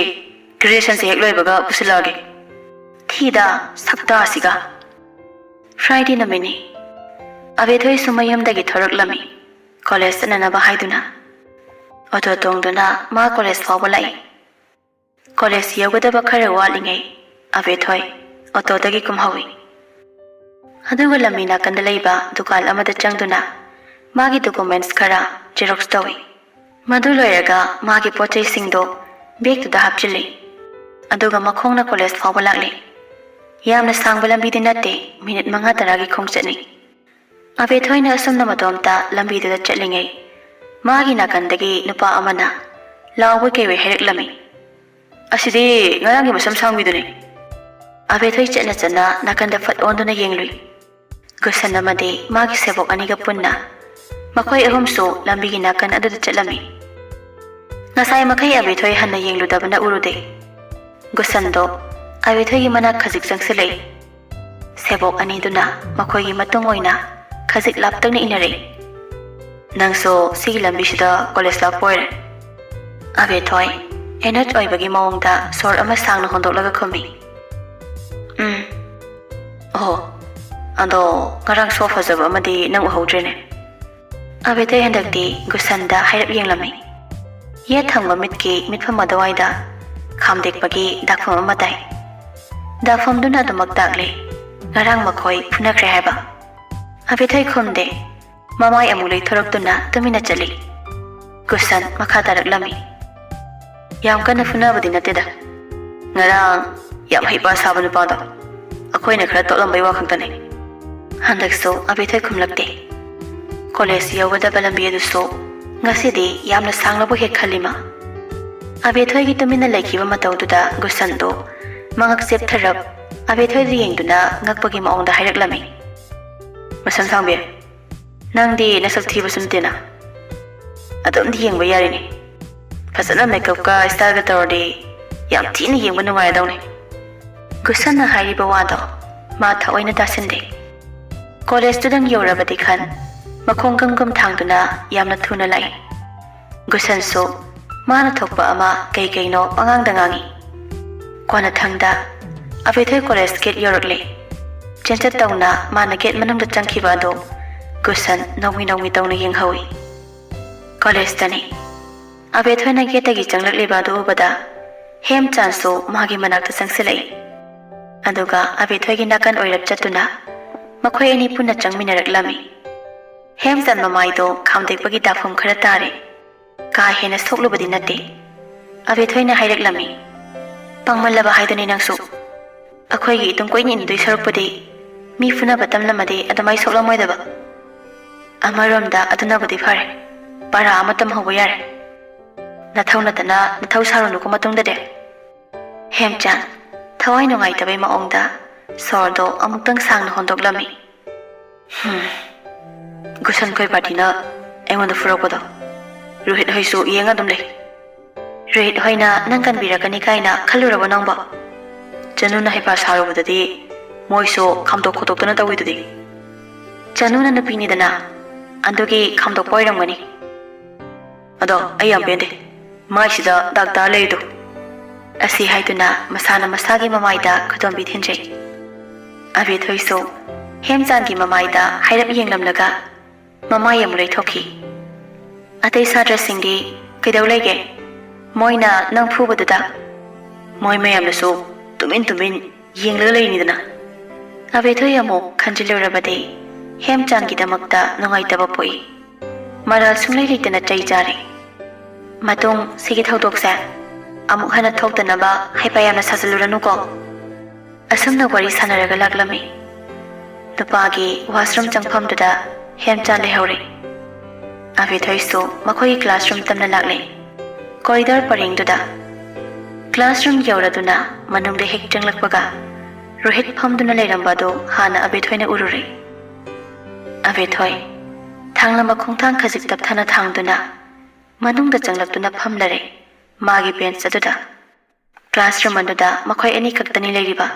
Graduationꯁꯦ ꯍꯦꯛ ꯂꯣꯏꯕꯒ ꯄꯨꯁꯤꯜꯂꯛꯑꯒꯦ꯫ ꯊꯤꯗ, ꯁꯛꯇꯥꯁꯤꯒ꯫ Friday ꯅꯨꯃꯤꯠꯅꯤ꯫ ꯑꯕꯦꯊꯣꯏꯁꯨ ꯃꯌꯨꯝꯗꯒꯤ ꯊꯣꯔꯛꯂꯝꯃꯤ꯫ College ꯆꯠꯅꯅꯕ ꯍꯥꯏꯗꯨꯅ꯫ Auto ꯇꯣꯡꯗꯨꯅ ꯃꯥ college ꯐꯥꯎꯕ ꯂꯥꯛꯏ꯫ College ꯌꯧꯒꯗꯕ ꯈꯔ ꯋꯥꯠꯂꯤꯉꯩ ꯑꯕꯦꯊꯣꯏ autoꯗꯒꯤ ꯀꯨꯝꯍꯧꯏ꯫ ꯑꯗꯨꯒ ꯂꯝꯕꯤ ꯅꯥꯀꯟꯗ ꯂꯩꯕ ꯗꯨꯀꯥꯟ ꯑꯃꯗ ꯆꯪꯗꯨꯅ ꯃꯥꯒꯤ documents ꯈꯔ xerox ꯇꯧꯏ꯫ ꯃꯗꯨ ꯂꯣꯏꯔꯒ ꯃꯥꯒꯤ ꯄꯣꯠ ꯆꯩꯁꯤꯡꯗꯣ bagꯇꯨꯗ ꯍꯥꯞꯆꯤꯜꯂꯤ꯫ ꯑꯗꯨꯒ ꯃꯈꯣꯡꯅ college ꯐꯥꯎꯕ ꯂꯥꯛꯂꯤ꯫ ꯌꯥꯝꯅ ꯁꯥꯡꯕ ꯂꯝꯕꯤꯗꯤ ꯅꯠꯇꯦ, minute ꯃꯉꯥ ꯇꯔꯥꯒꯤ ꯈꯣꯡꯆꯠꯅꯤ꯫ ꯑꯕꯦꯊꯣꯏꯅ ꯑꯁꯨꯝꯅ ꯃꯇꯣꯝꯇ ꯂꯝꯕꯤꯗꯨꯗ ꯆꯠꯂꯤꯉꯩ ꯃꯥꯒꯤ ꯅꯥꯀꯟꯗꯒꯤ ꯅꯨꯄꯥ ꯑꯃꯅ ꯂꯥꯎꯕꯣꯏ ꯀꯩꯕꯣꯏ ꯍꯥꯏꯔꯛꯂꯝꯃꯤ꯫ "ꯑꯁꯤꯗꯤ ꯉꯔꯥꯡꯒꯤ ꯃꯁꯝ ꯁꯥꯡꯕꯤꯗꯨꯅꯤ꯫" ꯑꯕꯦꯊꯣꯏ ꯆꯠꯅ ꯆꯠꯅ ꯅꯥꯀꯟꯗ ꯐꯠ ꯑꯣꯟꯗꯨꯅ ꯌꯦꯡꯂꯨꯏ꯫ ꯒꯨꯁꯟ ꯑꯃꯗꯤ ꯃꯥꯒꯤ ꯁꯦꯕꯣꯛ ꯑꯅꯤꯒ ꯄꯨꯟꯅ ꯃꯈꯣꯏ ꯑꯍꯨꯝꯁꯨ ꯂꯝꯕꯤꯒꯤ ꯅꯥꯀꯟ ꯑꯗꯨꯗ ꯆꯠꯂꯝꯃꯤ꯫ ꯉꯁꯥꯏ ꯃꯈꯩ ꯑꯕꯦꯊꯣꯏ ꯍꯟꯅ ꯌꯦꯡꯂꯨꯗꯕꯅ ꯎꯔꯨꯗꯦ꯫ ꯒꯨꯁꯟꯗꯣ ꯑꯕꯦꯊꯣꯏꯒꯤ ꯃꯅꯥꯛ ꯈꯖꯤꯛ ꯆꯪꯁꯤꯜꯂꯛꯏ꯫ ꯁꯦꯕꯣꯛ ꯑꯅꯤꯗꯨꯅ ꯃꯈꯣꯏꯒꯤ ꯃꯇꯨꯡ ꯑꯣꯏꯅ ꯈꯖꯤꯛ ꯂꯥꯞꯇꯛꯅ ꯏꯟꯅꯔꯛꯏ꯫ "ꯅꯪꯁꯨ ꯁꯤꯒꯤ ꯂꯝꯕꯤꯁꯤꯗ college ꯂꯥꯛꯄ ꯑꯣꯏꯔꯦ?" ꯑꯕꯦꯊꯣꯏ ꯑꯦꯅꯣꯠ ꯑꯣꯏꯕꯒꯤ ꯃꯑꯣꯡꯗ ꯁꯣꯔ ꯑꯃ ꯁꯥꯡꯅ ꯍꯣꯟꯗꯣꯛꯂꯒ ꯈꯨꯝꯃꯤ꯫ "ꯎꯝ꯫ ꯑꯣꯍꯣ, ꯑꯗꯣ ꯉꯔꯥꯡ ꯁꯣ ꯐꯖꯕ ꯑꯃꯗꯤ ꯅꯪ ꯎꯍꯧꯗ꯭ꯔꯦꯅꯦ꯫" ꯑꯕꯦꯊꯣꯏ ꯍꯟꯗꯛꯇꯤ ꯒꯨꯁꯟꯗ ꯍꯥꯏꯔꯞ ꯌꯦꯡꯂꯝꯃꯤ꯫ ꯌꯦꯠ ꯊꯪꯕ ꯃꯤꯠꯀꯤ ꯃꯤꯠꯐꯝ ꯑꯗꯨꯋꯥꯏꯗ ꯈꯥꯝꯗꯦꯛꯄꯒꯤ ꯗꯥꯛꯐꯝ ꯑꯃ ꯇꯥꯏ꯫ ꯗꯥꯛꯐꯝꯗꯨꯅ ꯑꯗꯨꯃꯛ ꯇꯥꯛꯂꯤ, ꯉꯔꯥꯡ ꯃꯈꯣꯏ ꯐꯨꯅꯈ꯭ꯔꯦ ꯍꯥꯏꯕ꯫ ꯑꯕꯦꯊꯣꯏ ꯈꯨꯝꯗꯦ꯫ ꯃꯃꯥꯏ ꯑꯃꯨꯛ ꯂꯩꯊꯣꯔꯛꯇꯨꯅ ꯇꯨꯃꯤꯟꯅ ꯆꯠꯂꯤ꯫ ꯒꯨꯁꯟ ꯃꯈꯥ ꯇꯥꯔꯛꯂꯝꯃꯤ꯫ "ꯌꯥꯝ ꯀꯟꯅ ꯐꯨꯅꯕꯗꯤ ꯅꯠꯇꯦꯗ꯫ ꯉꯔꯥꯡ ꯌꯥꯝ ꯍꯩꯄꯥ ꯁꯥꯕ ꯅꯨꯄꯥꯗꯣ ꯑꯩꯈꯣꯏꯅ ꯈꯔ ꯇꯣꯠꯂꯝꯕꯩ ꯋꯥ ꯈꯛꯇꯅꯤ꯫" ꯍꯟꯗꯛꯁꯨ ꯑꯕꯦꯊꯣꯏ ꯈꯨꯝꯂꯛꯇꯦ꯫ College ꯌꯧꯒꯗꯕ ꯂꯝꯕꯤ ꯑꯗꯨꯁꯨ ꯉꯁꯤꯗꯤ ꯌꯥꯝꯅ ꯁꯥꯡꯂꯕꯣꯏ ꯍꯦꯛ ꯈꯜꯂꯤꯃ꯫ ꯑꯕꯦꯊꯣꯏꯒꯤ ꯇꯨꯃꯤꯟꯅ ꯂꯩꯈꯤꯕ ꯃꯇꯧꯗꯨꯗ ꯒꯨꯁꯟꯗꯨ ꯃꯉꯛ ꯆꯦꯞꯊꯔꯞ ꯑꯕꯦꯊꯣꯏꯗ ꯌꯦꯡꯗꯨꯅ ꯉꯛꯄꯒꯤ ꯃꯑꯣꯡꯗ ꯍꯥꯏꯔꯛꯂꯝꯃꯤ꯫ "ꯃꯁꯝ ꯁꯥꯡꯕꯤ, ꯅꯪꯗꯤ ꯅꯁꯛ ꯊꯤꯕꯁꯨ ꯅꯠꯇꯦꯅ꯫ ꯑꯗꯨꯝꯗꯤ ꯌꯦꯡꯕ ꯌꯥꯔꯤꯅꯤ꯫ ꯐꯖꯅ makeupꯀ styleꯒ ꯇꯧꯔꯗꯤ ꯌꯥꯝ ꯊꯤꯅ ꯌꯦꯡꯕ ꯅꯨꯡꯉꯥꯏꯔꯗꯧꯅꯤ꯫" ꯒꯨꯁꯟꯅ ꯍꯥꯏꯔꯤꯕ ꯋꯥꯗꯣ ꯃꯥ ꯊꯑꯣꯏꯅ ꯇꯥꯁꯤꯟꯗꯦ꯫ Collegeꯇꯨꯗꯪ ꯌꯧꯔꯕꯗꯤ ꯈꯟ ꯃꯈꯣꯡ ꯒꯝ ꯒꯝ ꯊꯥꯡꯗꯨꯅ ꯌꯥꯝꯅ ꯊꯨꯅ ꯂꯥꯛꯏ꯫ ꯒꯨꯁꯟꯁꯨ ꯃꯥꯅ ꯊꯣꯛꯄ ꯑꯃ ꯀꯩ ꯀꯩꯅꯣ ꯄꯉꯥꯡꯗ ꯉꯥꯡꯉꯤ꯫ ꯀꯣꯟꯅꯊꯪꯗ ꯑꯕꯦꯊꯣꯏ ꯀꯣꯂꯦꯖ ꯒꯦꯠ ꯌꯧꯔꯛꯂꯦ꯫ ꯆꯦꯟꯆꯠ ꯇꯧꯅ ꯃꯥꯅ ꯒꯦꯠ ꯃꯅꯨꯡꯗ ꯆꯪꯈꯤꯕ ꯑꯗꯨ ꯒꯨꯁꯟ ꯅꯧꯃꯤ ꯅꯧꯃꯤ ꯇꯧꯅ ꯌꯦꯡꯍꯧꯏ꯫ ꯀꯣꯂꯦꯖꯇꯅꯤ꯫ ꯑꯕꯦꯊꯣꯏꯅ ꯒꯦꯠꯇꯒꯤ ꯆꯪꯂꯛꯂꯤꯕ ꯑꯗꯨ ꯎꯕꯗ ꯍꯦꯝꯆꯥꯟꯁꯨ ꯃꯥꯒꯤ ꯃꯅꯥꯛꯇ ꯆꯪꯁꯤꯜꯂꯛꯏ꯫ ꯑꯗꯨꯒ ꯑꯕꯦꯊꯣꯏꯒꯤ ꯅꯥꯀꯟ ꯑꯣꯏꯔꯞ ꯆꯠꯇꯨꯅ ꯃꯈꯣꯏ ꯑꯅꯤ ꯄꯨꯟꯅ ꯆꯪꯃꯤꯟꯅꯔꯛꯂꯝꯃꯤ꯫ ꯍꯦꯝꯆꯥꯟ ꯃꯃꯥꯏꯗꯣ ꯈꯥꯝꯗꯦꯛꯄꯒꯤ ꯗꯥꯐꯝ ꯈꯔ ꯇꯥꯔꯦ꯫ ꯀꯥ ꯍꯦꯟꯅ ꯁꯣꯛꯂꯨꯕꯗꯤ ꯅꯠꯇꯦ꯫ ꯑꯕꯦꯊꯣꯏꯅ ꯍꯥꯏꯔꯛꯂꯝꯃꯤ, "ꯄꯥꯡꯃꯜꯂꯕ ꯍꯥꯏꯗꯨꯅꯤ ꯅꯪꯁꯨ꯫ ꯑꯩꯈꯣꯏꯒꯤ ꯏꯇꯨꯡ ꯀꯣꯏꯅ ꯏꯟꯗꯣꯏ ꯁꯔꯨꯛꯄꯨꯗꯤ ꯃꯤ ꯐꯨꯅꯕ ꯇꯝꯂꯝꯃꯗꯤ ꯑꯗꯨꯃꯥꯏ ꯁꯣꯛꯂꯝꯃꯣꯏꯗꯕ꯫ ꯑꯃꯔꯣꯝꯗ ꯑꯗꯨꯅꯕꯨꯗꯤ ꯐꯔꯦ, ꯄꯔꯥ ꯑꯃ ꯇꯝꯍꯧꯕ ꯌꯥꯔꯦ꯫ ꯅꯊꯧ ꯅꯠꯇꯅ ꯅꯊꯧ ꯁꯥꯔꯨꯅꯨꯀꯣ ꯃꯇꯨꯡꯗꯗꯤ꯫" ꯍꯦꯝꯆꯥꯟ ꯊꯋꯥꯏ ꯅꯨꯡꯉꯥꯏꯇꯕꯩ ꯃꯑꯣꯡꯗ ꯁꯣꯔꯗꯣ ꯑꯃꯨꯛꯇꯪ ꯁꯥꯡꯅ ꯍꯣꯟꯗꯣꯛꯂꯝꯃꯤ꯫ "ꯍꯝ, ꯒꯨꯁꯟ ꯈꯣꯏ ꯄꯥꯔꯇꯤꯅ ꯑꯩꯉꯣꯟꯗ ꯐꯨꯔꯛꯄꯗꯣ ꯔꯣꯍꯤꯠ ꯍꯣꯏꯁꯨ ꯌꯦꯡꯉ ꯑꯗꯨꯝ ꯂꯩ꯫ ꯔꯣꯍꯤꯠ ꯍꯣꯏꯅ ꯅꯪ ꯀꯟꯕꯤꯔꯛꯀꯅꯤ ꯀꯥꯏꯅ ꯈꯜꯂꯨꯔꯕꯣ ꯅꯪꯕꯣ? ꯆꯅꯨꯅ ꯍꯩꯄꯥ ꯁꯥꯔꯨꯕꯗꯗꯤ ꯃꯣꯏꯁꯨ ꯈꯥꯝꯗꯣꯛ ꯈꯣꯠꯇꯣꯛꯇꯅ ꯇꯧꯋꯤꯗꯨꯗꯤ꯫ ꯆꯅꯨꯅ ꯅꯨꯄꯤꯅꯤꯗꯅ, ꯑꯗꯨꯒꯤ ꯈꯥꯝꯗꯣꯛꯄ ꯑꯣꯏꯔꯝꯒꯅꯤ꯫ ꯑꯗꯣ ꯑꯩ ꯌꯥꯝ ꯄꯦꯟꯗꯦ, ꯃꯥꯏꯁꯤꯗ ꯗꯥꯛ ꯇꯥ ꯂꯩꯔꯤꯗꯣ꯫" ꯑꯁꯤ ꯍꯥꯏꯗꯨꯅ ꯃꯁꯥꯅ ꯃꯁꯥꯒꯤ ꯃꯃꯥꯏꯗ ꯈꯨꯗꯣꯝꯕꯤ ꯊꯤꯟꯖꯩ꯫ ꯑꯕꯦꯊꯣꯏꯁꯨ ꯍꯦꯝꯆꯥꯟꯒꯤ ꯃꯃꯥꯏꯗ ꯍꯥꯏꯔꯞ ꯌꯦꯡꯂꯝꯂꯒ ꯃꯃꯥꯏ ꯑꯃꯨꯛ ꯂꯩꯊꯣꯛꯈꯤ꯫ ꯑꯇꯩ ꯁꯥꯇ꯭ꯔꯁꯤꯡꯗꯤ ꯀꯩꯗꯧ ꯂꯩꯒꯦ? ꯃꯣꯏꯅ ꯅꯪ ꯐꯨꯕꯗꯨꯗ ꯃꯣꯏ ꯃꯌꯥꯝꯅꯁꯨ ꯇꯨꯃꯤꯟ ꯇꯨꯃꯤꯟ ꯌꯦꯡꯂꯒ ꯂꯩꯅꯤꯗꯅ꯫ ꯑꯕꯦꯊꯣꯏ ꯑꯃꯨꯛ ꯈꯟꯖꯤꯜꯂꯨꯔꯕꯗꯤ ꯍꯦꯝꯆꯥꯟꯒꯤꯗꯃꯛꯇ ꯅꯨꯡꯉꯥꯏꯇꯕ ꯄꯣꯛꯏ꯫ ꯃꯔꯥꯜ ꯁꯨꯡꯂꯩ ꯂꯩꯇꯅ ꯆꯩ ꯆꯥꯔꯦ꯫ ꯃꯇꯨꯡ ꯁꯤꯒꯤ ꯊꯧꯗꯣꯛꯁꯦ ꯑꯃꯨꯛ ꯍꯟꯅ ꯊꯣꯛꯇꯅꯕ ꯍꯩꯄꯥ ꯌꯥꯝꯅ ꯁꯥꯖꯤꯜꯂꯨꯔꯅꯨꯀꯣ꯫ ꯑꯁꯨꯝꯅ ꯋꯥꯔꯤ ꯁꯥꯟꯅꯔꯒ ꯂꯥꯛꯂꯝꯃꯤ꯫ ꯅꯨꯄꯥꯒꯤ ꯋꯥꯁꯔꯨꯝ ꯆꯪꯐꯝꯗꯨꯗ ꯍꯦꯝꯆꯥꯟ ꯂꯩꯍꯧꯔꯦ꯫ ꯑꯕꯦꯊꯣꯏꯁꯨ ꯃꯈꯣꯏꯒꯤ ꯀ꯭ꯂꯥꯁꯔꯨꯝ ꯇꯝꯅ ꯂꯥꯛꯂꯦ꯫ ꯀꯣꯔꯤꯗꯣꯔ ꯄꯔꯦꯡꯗꯨꯗ꯫ ꯀ꯭ꯂꯥꯁꯔꯨꯝ ꯌꯧꯔꯗꯨꯅ ꯃꯅꯨꯡꯗ ꯍꯦꯛ ꯆꯪꯂꯛꯄꯒ ꯔꯣꯍꯤꯠ ꯐꯝꯗꯨꯅ ꯂꯩꯔꯝꯕ ꯑꯗꯨ ꯍꯥꯟꯅ ꯑꯕꯦꯊꯣꯏꯅ ꯎꯔꯨꯔꯦ꯫ ꯑꯕꯦꯊꯣꯏ ꯊꯥꯡꯂꯝꯕ ꯈꯣꯡꯊꯥꯡ ꯈꯖꯤꯛ ꯇꯞꯊꯅ ꯊꯥꯡꯗꯨꯅ ꯃꯅꯨꯡꯗ ꯆꯪꯂꯛꯇꯨꯅ ꯐꯝꯂꯔꯦ ꯃꯥꯒꯤ ꯕꯦꯟꯆ ꯑꯗꯨꯗ꯫ ꯀ꯭ꯂꯥꯁꯔꯨꯝ ꯑꯗꯨꯗ ꯃꯈꯣꯏ ꯑꯅꯤ ꯈꯛꯇꯅꯤ ꯂꯩꯔꯤꯕ꯫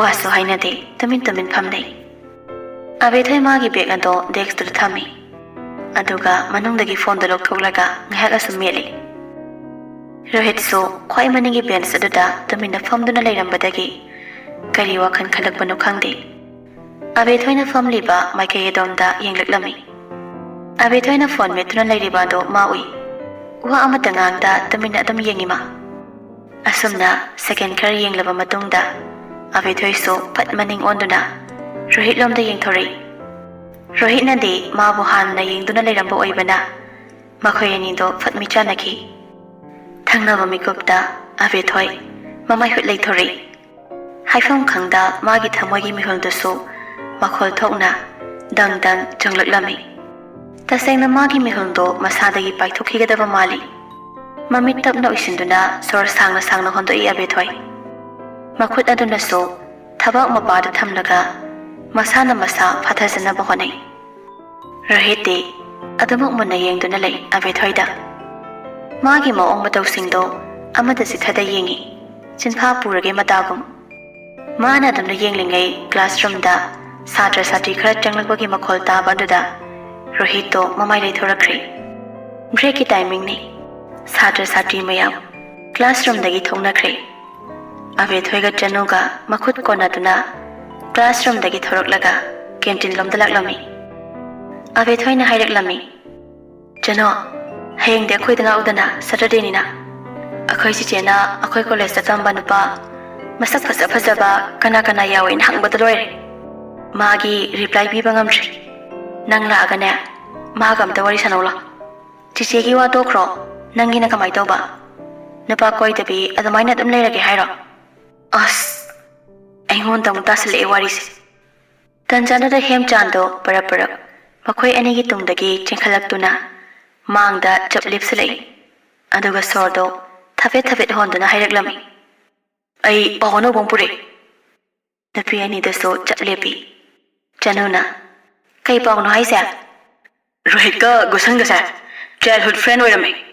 ꯋꯥꯁꯨ ꯍꯥꯏꯅꯗꯦ, ꯇꯨꯃꯤꯟ ꯇꯨꯃꯤꯟ ꯐꯝꯅꯩ꯫ ꯑꯕꯦꯊꯣꯏ ꯃꯥꯒꯤ ꯕꯦꯒ ꯑꯗꯣ ꯗꯦꯁ꯭ꯛꯇꯨꯗ ꯊꯝꯃꯤ꯫ ꯑꯗꯨꯒ ꯃꯅꯨꯡꯗꯒꯤ ꯐꯣꯟꯗꯨ ꯂꯧꯊꯣꯛꯂꯒ ꯉꯥꯏꯍꯥꯛ ꯑꯁꯨꯝ ꯃꯦꯠꯂꯤ꯫ ꯔꯣꯍꯤꯠꯁꯨ ꯈ꯭ꯋꯥꯏ ꯃꯅꯤꯡꯒꯤ ꯕꯦꯟꯁ ꯑꯗꯨꯗ ꯇꯨꯃꯤꯟꯅ ꯐꯝꯗꯨꯅ ꯂꯩꯔꯝꯕꯗꯒꯤ ꯀꯔꯤ ꯋꯥꯈꯜ ꯈꯜꯂꯛꯄꯅꯣ ꯈꯪꯗꯦ꯫ ꯑꯕꯦꯊꯣꯏꯅ ꯐꯝꯂꯤꯕ ꯃꯥꯏꯀꯩ ꯑꯗꯣꯝꯗ ꯌꯦꯡꯂꯛꯂꯝꯃꯤ꯫ ꯑꯕꯦꯊꯣꯏꯅ ꯐꯣꯟ ꯃꯦꯠꯇꯨꯅ ꯂꯩꯔꯤꯕ ꯑꯗꯨ ꯃꯥ ꯎꯏ꯫ ꯋꯥ ꯑꯃꯠꯇ ꯉꯥꯡꯗ ꯇꯨꯃꯤꯟꯅ ꯑꯗꯨꯝ ꯌꯦꯡꯉꯤ ꯃꯥ꯫ ꯑꯁꯨꯝꯅ ꯁꯦꯀꯦꯟ ꯈꯔ ꯌꯦꯡꯂꯕ ꯃꯇꯨꯡꯗ ꯑꯕꯦꯊꯣꯏꯁꯨ ꯐꯠ ꯃꯅꯤꯡ ꯑꯣꯟꯗꯨꯅ ꯔꯣꯍꯤꯠꯂꯣꯝꯗ ꯌꯦꯡꯊꯣꯔꯛꯏ꯫ ꯔꯣꯍꯤꯠꯅꯗꯤ ꯃꯥꯕꯨ ꯍꯥꯟꯅ ꯌꯦꯡꯗꯨꯅ ꯂꯩꯔꯝꯕ ꯑꯣꯏꯕꯅ ꯃꯈꯣꯏ ꯑꯅꯤꯗꯣ ꯐꯠ ꯃꯤꯠꯆꯥꯟꯅꯈꯤ꯫ ꯊꯪꯅꯕ ꯃꯤꯀꯨꯞꯇ ꯑꯕꯦꯊꯣꯏ ꯃꯃꯥꯏ ꯍꯨꯠ ꯂꯩꯊꯣꯔꯛꯏ꯫ ꯍꯥꯏꯐꯝ ꯈꯪꯗ ꯃꯥꯒꯤ ꯊꯃꯣꯏꯒꯤ ꯃꯤꯍꯨꯜꯗꯨꯁꯨ ꯃꯈꯣꯜ ꯊꯣꯛꯅ ꯗꯪ ꯗꯪ ꯆꯪꯂꯛꯂꯝꯃꯤ꯫ ꯇꯁꯦꯡꯅ ꯃꯥꯒꯤ ꯃꯤꯍꯨꯜꯗꯣ ꯃꯁꯥꯗꯒꯤ ꯄꯥꯏꯊꯣꯛꯈꯤꯒꯗꯕ ꯃꯥꯜꯂꯤ꯫ ꯃꯃꯤꯠ ꯇꯞꯅ ꯎꯏꯁꯤꯟꯗꯨꯅ ꯁꯣꯔ ꯁꯥꯡꯅ ꯁꯥꯡꯅ ꯍꯣꯟꯗꯣꯛꯏ ꯑꯕꯦꯊꯣꯏ꯫ ꯃꯈꯨꯠ ꯑꯗꯨꯅꯁꯨ ꯊꯕꯥꯛ ꯃꯄꯥꯗ ꯊꯝꯂꯒ ꯃꯁꯥꯅ ꯃꯁꯥ ꯐꯥꯊꯖꯅꯕ ꯍꯣꯠꯅꯩ꯫ ꯔꯣꯍꯤꯠꯇꯤ ꯑꯗꯨꯃꯛ ꯃꯨꯟꯅ ꯌꯦꯡꯗꯨꯅ ꯂꯩ ꯑꯕꯦꯊꯣꯏꯗ꯫ ꯃꯥꯒꯤ ꯃꯑꯣꯡ ꯃꯇꯧꯁꯤꯡꯗꯣ ꯑꯃꯗ ꯆꯤꯊꯗ ꯌꯦꯡꯏ, ꯆꯤꯟꯐꯥ ꯄꯨꯔꯒꯦ ꯃꯇꯥꯒꯨꯝ꯫ ꯃꯥꯅ ꯑꯗꯨꯝꯅ ꯌꯦꯡꯂꯤꯉꯩ ꯀ꯭ꯂꯥꯁꯔꯨꯝꯗ ꯁꯥꯇ꯭ꯔ ꯁꯥꯇ꯭ꯔꯤ ꯈꯔ ꯆꯪꯂꯛꯄꯒꯤ ꯃꯈꯣꯜ ꯇꯥꯕ ꯑꯗꯨꯗ ꯔꯣꯍꯤꯠꯇꯣ ꯃꯃꯥꯏ ꯂꯩꯊꯣꯔꯛꯈ꯭ꯔꯦ꯫ ꯕ꯭ꯔꯦꯛꯀꯤ ꯇꯥꯏꯃꯤꯡꯅꯤ꯫ ꯁꯥꯇ꯭ꯔ ꯁꯥꯇ꯭ꯔꯤ ꯃꯌꯥꯝ ꯀ꯭ꯂꯥꯁꯔꯨꯝꯗꯒꯤ ꯊꯣꯛꯅꯈ꯭ꯔꯦ꯫ ꯑꯕꯦꯊꯣꯏꯒ ꯆꯅꯨꯒ ꯃꯈꯨꯠ ꯀꯣꯟꯅꯗꯨꯅ ꯀ꯭ꯂꯥꯁꯔꯨꯝꯗꯒꯤ ꯊꯣꯔꯛꯂꯒ ꯀꯦꯟꯇꯤꯟ ꯂꯣꯝꯗ ꯂꯥꯛꯂꯝꯃꯤ꯫ ꯑꯕꯦꯊꯣꯏꯅ ꯍꯥꯏꯔꯛꯂꯝꯃꯤ, "ꯆꯅꯨ, ꯍꯌꯦꯡꯗꯤ ꯑꯩꯈꯣꯏꯗ ꯉꯥꯛꯎꯗꯅ, ꯁꯇꯔꯗꯦꯅꯤꯅ꯫ ꯑꯩꯈꯣꯏ ꯆꯤꯆꯦꯅ ꯑꯩꯈꯣꯏ ꯀꯣꯂꯦꯖꯇ ꯇꯝꯕ ꯅꯨꯄꯥ ꯃꯁꯛ ꯐꯖ ꯐꯖꯕ ꯀꯅꯥ ꯀꯅꯥ ꯌꯥꯎꯏꯅ ꯍꯪꯕꯗ ꯂꯣꯏꯔꯦ꯫ ꯃꯥꯒꯤ ꯔꯤꯄ꯭ꯂꯥꯏ ꯄꯤꯕ ꯉꯝꯗ꯭ꯔꯤ꯫ ꯅꯪ ꯂꯥꯛꯑꯒꯅꯦ, ꯃꯥꯒ ꯑꯝꯇ ꯋꯥꯔꯤ ꯁꯥꯟꯅꯧ ꯂꯥꯎ꯫ ꯆꯤꯆꯦꯒꯤ ꯋꯥ ꯇꯣꯛꯈ꯭ꯔꯣ, ꯅꯪꯒꯤꯅ ꯀꯃꯥꯏ ꯇꯧꯕ? ꯅꯨꯄꯥ ꯀꯣꯏꯗꯕꯤ ꯑꯗꯨꯃꯥꯏꯅ ꯑꯗꯨꯝ ꯂꯩꯔꯒꯦ ꯍꯥꯏꯔꯣ?" ꯑꯁ, ꯑꯩꯉꯣꯟꯗ ꯑꯃꯨꯛ ꯇꯥꯁꯜꯂꯛꯑꯦ ꯋꯥꯔꯤꯁꯦ꯫ ꯇꯟꯖꯥꯗꯨꯗ ꯍꯦꯝꯆꯥꯟꯗꯣ ꯄꯔꯞ ꯄꯔꯞ ꯃꯈꯣꯏ ꯑꯅꯤꯒꯤ ꯇꯨꯡꯗꯒꯤ ꯆꯦꯟꯈꯠꯂꯛꯇꯨꯅ ꯃꯥꯡꯗ ꯆꯞ ꯂꯦꯞꯁꯤꯜꯂꯛꯏ꯫ ꯑꯗꯨꯒ ꯁꯣꯔꯗꯣ ꯊꯕꯦꯠ ꯊꯕꯦꯠ ꯍꯣꯟꯗꯨꯅ ꯍꯥꯏꯔꯛꯂꯝꯃꯤ, "ꯑꯩ ꯄꯥꯎ ꯑꯅꯧꯕ ꯑꯃ ꯄꯨꯔꯛꯏ꯫" ꯅꯨꯄꯤ ꯑꯅꯤꯗꯁꯨ ꯆꯞ ꯂꯦꯞꯄꯤ꯫ ꯆꯅꯨꯅ, "ꯀꯩ ꯄꯥꯎꯅꯣ ꯍꯥꯏꯁꯦ?" "ꯔꯣꯍꯤꯠꯀ ꯒꯨꯁꯟꯒꯁꯦ ꯆꯥꯏꯜꯍꯨꯗ ꯐ꯭ꯔꯦꯟ ꯑꯣꯏꯔꯝꯃꯦ꯫